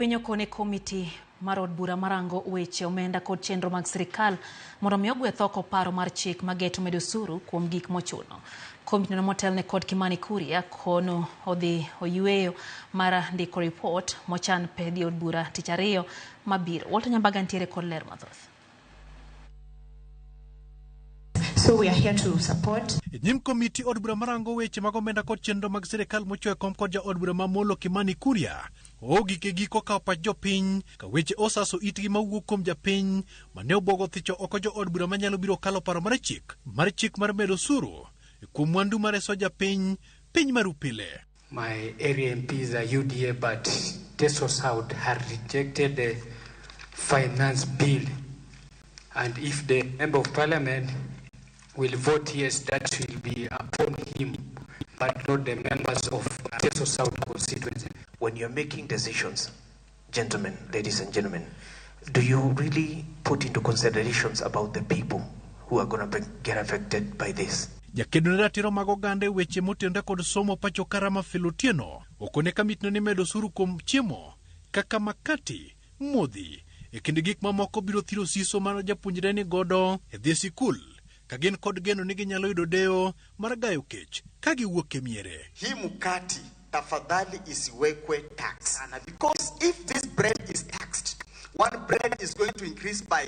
Piny okone komiti mar od bura marango weche omenda kod chenro mag sirikal mondo mi ogweth oko paro mar chik mageto medo osuru kuom gik mochuno. Komitino motelne kod Kimani Kuria kono odhi oyweyo mar ndiko ripot mochan pedhi od bura tich ariyo mabiro. Walter Nyambaga ntiere kod ler mathoth. So we are here to support. E nyim komiti od bura marango weche mag omenda kod chenro mag sirikal mochwe kom kod jaod bura ma Molo Kimani Kuria ogik e giko kawo pach jopiny ka weche osaso itgi mawuok kuom japiny mane obwogo thicho oko jood bura manyalo biro kalo paro mar chik mar chik mar medo osuru kuom mwandu mareso japiny piny maru pile. My area MPs are UDA, but Teso South had rejected the finance bill. And if the member of parliament will vote yes, that will be upon him, but not the members of Teso South constituency. When you're making decisions, gentlemen, ladies and gentlemen, do you really put into considerations about the people who are going to get affected by this? Jakedo ne ratiro mag oganda e weche motenore kod somo pacho Karama Phil Otieno okone kamitno ni medo osuru kuom chiemo kaka makati, modhi e kind gik mamoko biro thiro siso mar japuonjre ni godo e dhi e sikul ka gin kod geno ni ginyalo yudo deo mar gayo kech ka giwuok e miere. Hii mkati tafadhali isiwekwe tax sana, because if this bread is taxed, one bread is going to increase by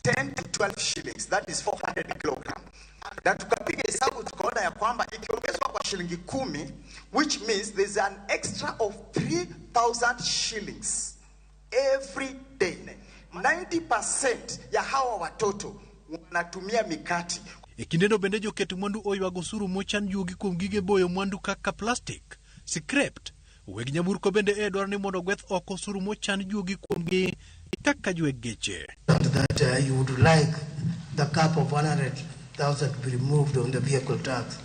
10 to 12 shillings, that is 400 kilogram. Na tukapiga hesabu tukaona ya kwamba ikiongezwa kwa shilingi 10, which means there's an extra of 3,000 shillings every day. 90% ya hawa watoto wanatumia mikati. E kindeno bende joket mwandu oywago osuru mochan juogi kuom gige boyo mwandu kaka plastik, scrap. Weg nyamburko bende e dwaro ni mondo ogweth oko osuru mochan juogi kuomgi kaka jweg geche. That you would like the cap of 100,000 to be removed on the vehicle tax.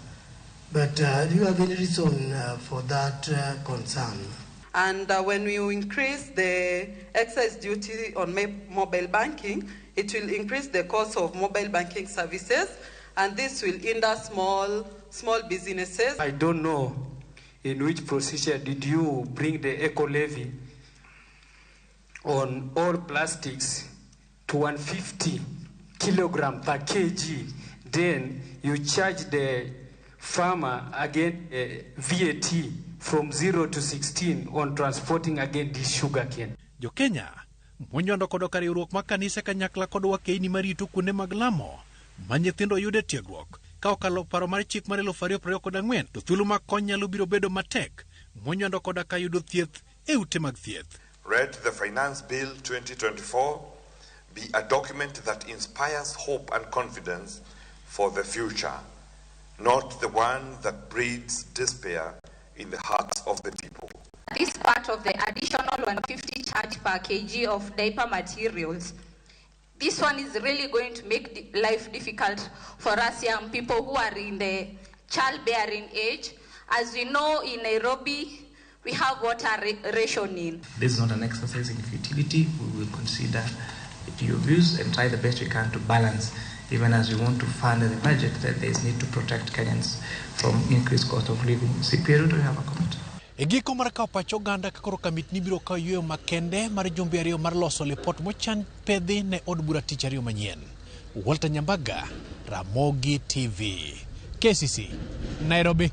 But do you have any reason for that concern? And when we increase the excise duty on mobile banking, it will increase the cost of mobile banking services, and this will hinder small businesses. I don't know in which procedure did you bring the eco levy on all plastics to 150 kilogram per kg. Then you charge the farmer again VAT from 0 to 16 on transporting again this sugar cane. Jokenya monywando kodo ka riwruok mar kanise kanyakla kod wakeini marito kuonde mag lamo ma nyithindo yude tiegruok ka okalo paro mar chik mar 2024 to thuolo mag kony nyalo biro bedo matek monywando koda ka yudo thieth e ute mag thieth. Let the Finance Bill 2024 be a document that inspires hope and confidence for the future, not the one that breeds despair in the hearts of the people. This part of the additional 150 charge per kg of diaper materials, this one is really going to make life difficult for us young people who are in the childbearing age. As we know, in Nairobi, we have water rationing. This is not an exercise in futility. We will consider your views and try the best we can to balance, even as we want to fund the budget, that there is need to protect Kenyans from increased cost of living. CPA, do you have a comment? E giko mar kawo pach oganda ka koro kamitni biro kawo yweyo makende mar jumbe ariyo mar loso lipot mochan pedhi ne od bura tich ariyo manyien. Walter Nyambaga, Ramogi TV, KCC, Nairobi.